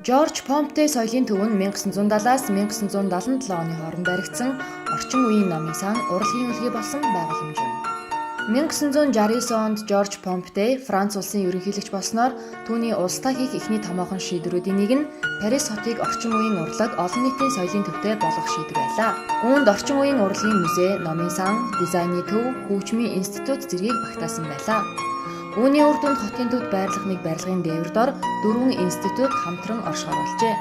Жорж Помпте соёлын төв нь 1970-аас 1977 оны хооронд баригдсан орчин үеийн номын сан урлагийн үлгий болсон байгууламж юм. 1969 онд Жорж Помпте Франц улсын ерөнхийлөгч болсноор түүний улсдаа хийх эхний томоохон шийдвэрүүдийн нэг нь Парис хотыг орчин үеийн урлаг олон нийтийн соёлын төвтэй болгох шийдвэр байлаа. Үүнд орчин үеийн урлагийн музей, номын сан, дизайны төв, хөгжмийн институт зэргийг багтаасан байлаа. Үүний үр дүнд хотын төвд байрлах нэг барилгын дээвэр дор дөрвөн институт хамтран оршихоор болжээ.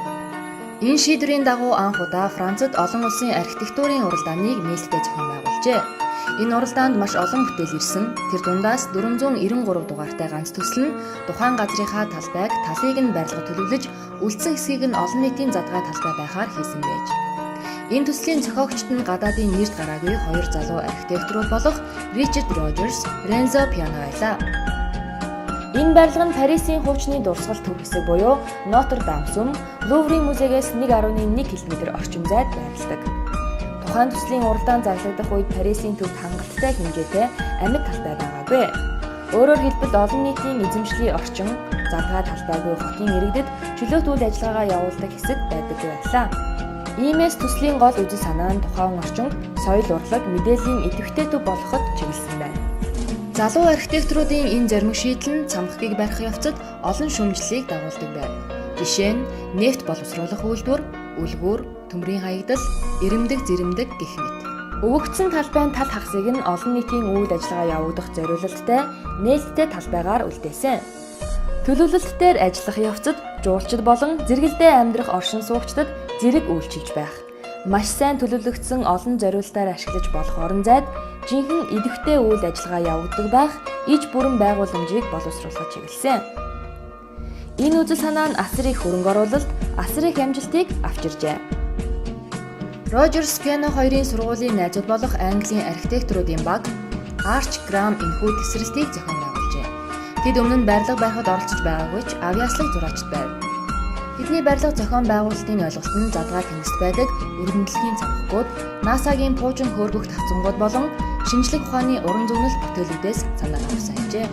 Энэ шийдвэрийн дагуу анх удаа Францад олон улсын архитектурын уралдааныг нээлттэй зохион байгуулжээ. Энэ уралдаанд маш олон бүтээл ирсэн. Тэр дундаас 493 дугаартай ганц төсөл нь тухайн газрынхаа талбайг талыг нь барилга төлөвлөж, үлдсэн хэсгийг нь олон нийтийн задгай талбай байхаар хийсэн байж. Энэ төслийн зохиогчд нь гадаадын нэрд гараагүй хоёр залуу архитекторууд болох Ричард Рожерс, Рензо Пиано байлаа. Энэ барилга нь Парисын хуучны дурсгал төв хэсэг буюу Нотр Дам сүм, Луврын музейгээс 1.1 км орчим зайд байрладаг. Тухайн төслийн уралдаан зарлагдах үед Парисын төвд хангалттай хэмжээтэй амьд талбай байгаагүй. Өөрөөр хэлбэл олон нийтийн эзэмшлийн орчин, задгай талбайгүй хотын иргэдэд чөлөөт үйл ажиллагаагаа явуулдаг хэсэг байдаггүй байлаа. Иймээс төслийн гол үзэл санаа нь тухайн орчинд соёл урлаг, мэдээллийн идэвхтэй төв болгоход чиглэсэн байна. Залуу архитекторуудын энэ зоримог шийдэл нь цамхгийг барих явцад олон шүүмжлэлийг дагуулдаг байв. Жишээ нь нефть боловсруулах үйлдвэр, үлгүүр, төмрийн хаягдал, ирэмдэг зэрэмдэг гэх мэт. Өвөгдсөн талбайн тал хагасыг нь олон нийтийн үйл ажиллагаа явагдах зориулалттай нээлттэй талбайгаар үлдээсэн. Төлөвлөлтөөр ажиллах явцад жуулчид болон зэрэгэлдээ амьдрах оршин суугчдад зэрэг үйлчилж байх. Маш сайн төлөвлөгдсөн олон зориултаар ашиглаж болох орон зайд жинхэнэ идэвхтэй үйл ажиллагаа явагддаг байх иж бүрэн байгууламжийг боловсруулахад чиглэсэн. Энэ үзэл санаа нь асар их хөрөнгө оруулалт, асар их амжилтыг авчирчээ. Рожерс Пиано хоёрын сургуулийн найзууд болох Английн архитекторуудын баг Арч Грам энэхүү тесрэлтийг зохион байгуулжээ. Тэд өмнө нь барилга барихад оролцож байгаагүй ч авьяаслаг зураачид байв. Тэдний барилга зохион байгуулалтын ойлголт нь задгай тэнгист байдаг өргөн дэлхийн цамхгууд, НАСА-гийн пуужин хөөргөх тавцангууд болон шинжлэх ухааны уран зөгнөлт бүтээлүүдээс санаа авсан ажээ.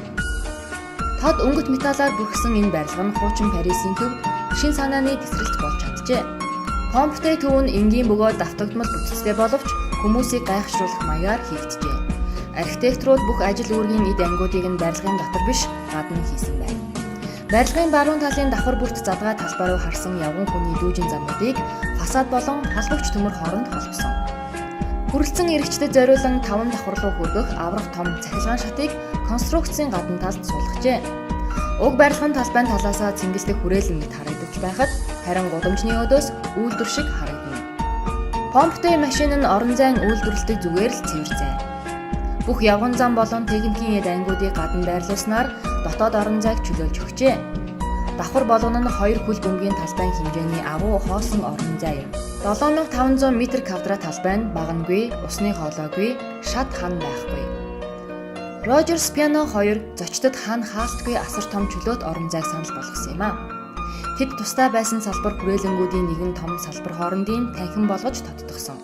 Тод өнгөт металлаар бүрхсэн энэ барилга нь хуучин Парисын төвд шин санааны тесрэлт болж чаджээ. Помптэй төв нь энгийн бөгөөд давтагдмал бүтцтэй боловч хүмүүсийг гайхшруулах маягаар хийгджээ. Архитекторууд бүх ажил үүргийн эд ангиудыг нь барилгын дотор биш гадна хийсэн байна. Барилгын баруун талын давхар бүрт задгай талбай руу харсан явган хүний дүүжин замуудыг фасад болон холбогч төмөр хооронд холбосон. Хүрэлцэн эрэгчдэд зориулан 5 давхар руу хүргэх аврах том цахилгаан шатыг конструкцийн гадна талд суулгажээ. Уг барилгын талбайн талаасаа цэнгэлдэх хүрээлэн мэт харагдаж байхад харин гудамжны өдөөс үйлдвэр шиг харагдана. Помптой машин нь орон зайн үйлдвэрлэдэг зүгээр л цэвэр зай. Бүх явган зам болон техникийн эд ангиудыг гадна байрлуулснаар дотоод орон зайг чөлөөлж өгчээ. Давхар болгоно нь хоёр хөл бөмбөгийн талбайн хэмжээний агуу хоосон орон зай юм. 7500 м квадрат талбай нь баганагүй, усны хоолойгүй, шат хан байхгүй. Рожерс Пиано 2 зочдод хан хаалтгүй асар том чөлөөт орон зайг санал болгосон юм а. Тэд тусдаа байсан салбар хүрээлэнгүүдийн нэгэн том салбар хоорондын танхим болгож тодтогсон.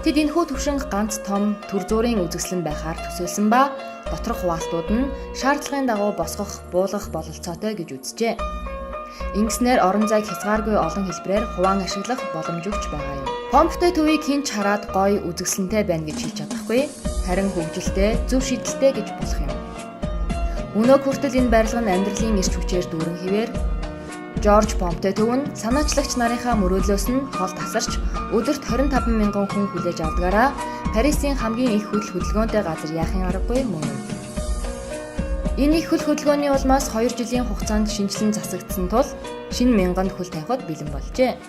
Тэд энэхүү төвшинг ганц том төр зуурын үзэсгэлэн байхаар төсөөлсөн ба доторх хуваалтууд нь шаардлагын дагуу босгох, буулгах бололцоотой гэж үзжээ. Ингэснээр орон зайг хязгааргүй олон хэлбэрээр хуваан ашиглах боломж өгч байгаа юм. Помптой төвийг хэн ч хараад гоё үзэсгэлэнтэй байна гэж хэлж чадахгүй, харин хөгжилтэй, зөв шийдэлтэй гэж болох юм. Өнөөг хүртэл энэ барилга нь амьдралын эрч хүчээр дүүрэн хэвээр Жорж Помптой төв нь санаачлагч нарынхаа мөрөөдлөөс нь хол тасарч өдөрт 25 мянган хүн хүлээж авдгаараа Парисын хамгийн их хөл хөдөлгөөнтэй газар яахын аргагүй мөн юм. Энэ их хөл хөдөлгөөний улмаас 2 жилийн хугацаанд шинэчлэн засагдсан тул шинэ мянганд хөл тавихад бэлэн болжээ.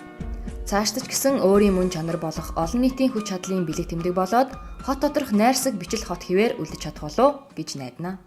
Цаашдаж гэсэн өөрийн мөн чанар болох олон нийтийн хүч чадлын бэлэг тэмдэг болоод хот доторх найрсаг бичил хот хэвээр үлдэж чадах болов гэж найдана.